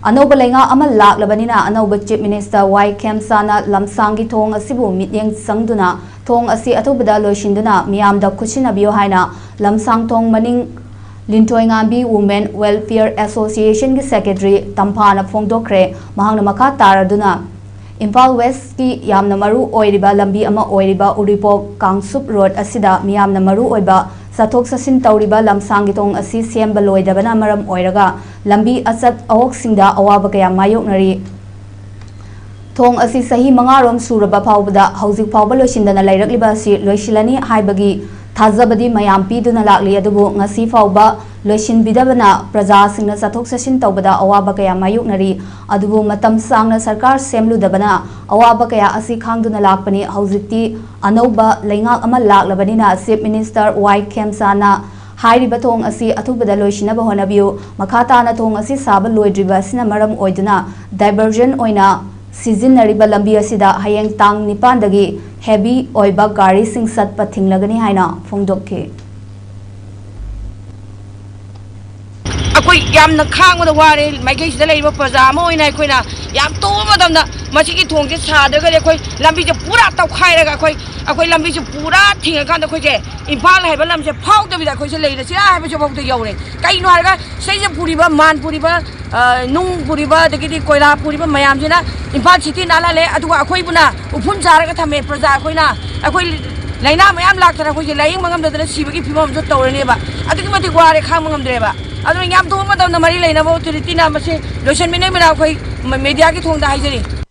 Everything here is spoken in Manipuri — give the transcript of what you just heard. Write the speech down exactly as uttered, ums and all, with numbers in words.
ꯑꯅꯧꯕ ꯂꯩꯉꯥꯛ ꯑꯃ ꯂꯥꯛꯂꯕꯅꯤꯅ ꯑꯅꯧꯕ Chief Minister ꯋꯥꯏ ꯈꯦꯝꯆꯥꯅ ꯂꯝꯁꯥꯡꯒꯤ ꯊꯣꯡ ꯑꯁꯤꯕꯨ ꯃꯤꯠꯌꯦꯡ ꯆꯪꯗꯨꯅ ꯊꯣꯡ ꯑꯁꯤ ꯑꯊꯨꯕꯗ ꯂꯣꯏꯁꯤꯟꯗꯨꯅ ꯃꯤꯌꯥꯝꯗ ꯈꯨꯠꯁꯤꯟꯅꯕꯤꯌꯨ ꯍꯥꯏꯅ ꯂꯝꯁꯥꯡ ꯊꯣꯡ ꯃꯅꯤꯡ ꯂꯤꯟꯊꯣꯏꯉꯥꯝꯕꯤ Women Welfare Association ꯒꯤ Secretary ꯇꯝꯐꯥꯅ ꯐꯣꯡꯗꯣꯛꯈ꯭ꯔꯦ꯫ ꯃꯍꯥꯛꯅ ꯃꯈꯥ ꯇꯥꯔꯗꯨꯅ, ꯏꯝꯐꯥꯜ West ꯀꯤ ꯌꯥꯝꯅ ꯃꯔꯨ ꯑꯣꯏꯔꯤꯕ ꯂꯝꯕꯤ ꯑꯃ ꯑꯣꯏꯔꯤꯕ ꯎꯔꯤꯄꯣꯛ ꯀꯥꯡꯁꯨꯞ ꯔꯣꯗ ꯑꯁꯤꯗ ꯃꯤꯌꯥꯝꯅ ꯃꯔꯨ ꯑꯣꯏꯕ ꯆꯠꯊꯣꯛ ꯆꯠꯁꯤꯟ ꯇꯧꯔꯤꯕ ꯂꯝꯁꯥꯡꯒꯤ ꯊꯣꯡ ꯑꯁꯤ ꯁꯦꯝꯕ ꯂꯣꯏꯗꯕꯅ ꯃꯔꯝ ꯑꯣꯏꯔꯒ ꯂꯝꯕꯤ ꯑꯆꯠ ꯑꯋꯣꯛꯁꯤꯡꯗ ꯑꯋꯥꯕ ꯀꯌꯥ ꯃꯥꯌꯣꯛꯅꯔꯤ꯫ ꯊꯣꯡ ꯑꯁꯤ ꯆꯍꯤ ꯃꯉꯥꯔꯣꯝ ꯁꯨꯔꯕ ꯐꯥꯎꯕꯗ ꯍꯧꯖꯤꯛ ꯐꯥꯎꯕ ꯂꯣꯏꯁꯤꯟꯗꯅ ꯂꯩꯔꯛꯂꯤꯕ ꯑꯁꯤ ꯂꯣꯏꯁꯤꯜꯂꯅꯤ ꯍꯥꯏꯕꯒꯤ ꯊꯥꯖꯕꯗꯤ ꯃꯌꯥꯝ ꯄꯤꯗꯨꯅ ꯂꯥꯛꯂꯤ, ꯑꯗꯨꯕꯨ ꯉꯁꯤ ꯐꯥꯎꯕ ꯂꯣꯏꯁꯤꯟꯕꯤꯗꯕꯅ ꯄ꯭ꯔꯖꯥꯁꯤꯡꯅ ꯆꯠꯊꯣꯛ ꯆꯠꯁꯤꯟ ꯇꯧꯕꯗ ꯑꯋꯥꯕ ꯀꯌꯥ ꯃꯥꯌꯣꯛꯅꯔꯤ꯫ ꯑꯗꯨꯕꯨ ꯃꯇꯝ ꯁꯥꯡꯅ ꯁꯔꯀꯥꯔ ꯁꯦꯝꯂꯨꯗꯕꯅ ꯑꯋꯥꯕ ꯀꯌꯥ ꯑꯁꯤ ꯈꯥꯡꯗꯨꯅ ꯂꯥꯛꯄꯅꯤ꯫ ꯍꯧꯖꯤꯛꯇꯤ ꯑꯅꯧꯕ ꯂꯩꯉꯥꯛ ꯑꯃ ꯂꯥꯛꯂꯕꯅꯤꯅ Chief Minister ꯋꯥꯏ ꯈꯦꯝꯆꯥꯅ ꯍꯥꯏꯔꯤꯕ ꯊꯣꯡ ꯑꯁꯤ ꯑꯊꯨꯕꯗ ꯂꯣꯏꯁꯤꯟꯅꯕ ꯍꯣꯠꯅꯕꯤꯌꯨ꯫ ꯃꯈꯥ ꯇꯥꯅ ꯊꯣꯡ ꯑꯁꯤ ꯁꯥꯕ ꯂꯣꯏꯗ꯭ꯔꯤꯕ ꯑꯁꯤꯅ ꯃꯔꯝ ꯑꯣꯏꯗꯨꯅ diversion ꯑꯣꯏꯅ ꯁꯤꯖꯤꯟꯅꯔꯤꯕ ꯂꯝꯕꯤ ꯑꯁꯤꯗ ꯍꯌꯦꯡ ꯇꯥꯡ ꯅꯤꯄꯥꯟꯗꯒꯤ heavy ꯑꯣꯏꯕ ꯒꯥꯔꯤꯁꯤꯡ ꯆꯠꯄ ꯊꯤꯡꯂꯒꯅꯤ ꯍꯥꯏꯅ ꯐꯣꯡꯗꯣꯛꯈꯤ꯫ ꯑꯩꯈꯣꯏ ꯌꯥꯝꯅ ꯈꯥꯡꯕꯗ ꯋꯥꯔꯦ꯫ ꯃꯥꯏꯀꯩꯁꯤꯗ ꯂꯩꯔꯤꯕ ꯄ꯭ꯔꯖꯥ ꯑꯃ ꯑꯣꯏꯅ ꯑꯩꯈꯣꯏꯅ ꯌꯥꯝ ꯇꯣꯛꯑꯕ ꯃꯇꯝꯗ ꯃꯁꯤꯒꯤ ꯊꯣꯡꯁꯦ ꯁꯥꯗ꯭ꯔꯒꯗꯤ ꯑꯩꯈꯣꯏ ꯂꯝꯕꯤꯁꯦ ꯄꯨꯔꯥ ꯇꯧꯈꯥꯏꯔꯒ ꯑꯩꯈꯣꯏ ꯑꯩꯈꯣꯏ ꯂꯝꯕꯤꯁꯦ ꯄꯨꯔꯥ ꯊꯤꯡꯉꯀꯥꯟꯗ ꯑꯩꯈꯣꯏꯁꯦ ꯏꯝꯐꯥꯜ ꯍꯥꯏꯕ ꯂꯝꯁꯦ ꯐꯥꯎꯗꯕꯤꯗ ꯑꯩꯈꯣꯏꯁꯦ ꯂꯩꯔꯁꯤꯔꯥ ꯍꯥꯏꯕꯁꯤꯐꯥꯎꯗ ꯌꯧꯔꯦ꯫ ꯀꯩꯅꯣ ꯍꯥꯏꯔꯒ ꯁꯤꯗꯩꯁꯤꯗ ꯄꯨꯔꯤꯕ ꯃꯥꯟ ꯄꯨꯔꯤꯕ, ꯑ, ꯅꯨꯡ ꯄꯨꯔꯤꯕ, ꯑꯗꯒꯤꯗꯤ ꯀꯣꯏꯂꯥ ꯄꯨꯔꯤꯕ ꯃꯌꯥꯝꯁꯤꯅ ꯏꯝꯐꯥꯜ city ꯅꯥꯜꯍꯜꯂꯦ, ꯑꯗꯨꯒ ꯑꯩꯈꯣꯏꯕꯨꯅ ꯎꯐꯨꯟ ꯆꯥꯔꯒ ꯊꯝꯃꯦ꯫ ꯄ꯭ꯔꯖꯥ ꯑꯩꯈꯣꯏꯅ, ꯑꯩꯈꯣꯏ ꯂꯥꯏꯅꯥ ꯃꯌꯥꯝ ꯂꯥꯛꯇꯅ ꯑꯩꯈꯣꯏꯁꯦ ꯂꯥꯏꯌꯦꯡꯕ ꯉꯝꯗꯗꯅ ꯁꯤꯕꯒꯤ ꯐꯤꯕꯝ ꯑꯃꯁꯨ ꯇꯧꯔꯅꯦꯕ꯫ ꯑꯗꯨꯛꯀꯤ ꯃꯇꯤꯛ ꯋꯥꯔꯦ, ꯈꯥꯡꯕ ꯉꯝꯗ꯭ꯔꯦꯕ꯫ ꯑꯗꯨꯅ ꯌꯥꯝ ꯊꯨꯕ ꯃꯇꯝꯗ ꯃꯔꯤ ꯂꯩꯅꯕ authority ꯅ ꯃꯁꯤ ꯂꯣꯏꯁꯤꯟꯕꯤꯅꯕ ꯑꯩꯈꯣꯏ mediaꯒꯤ ꯊꯣꯡꯗ ꯍꯥꯏꯖꯔꯤ꯫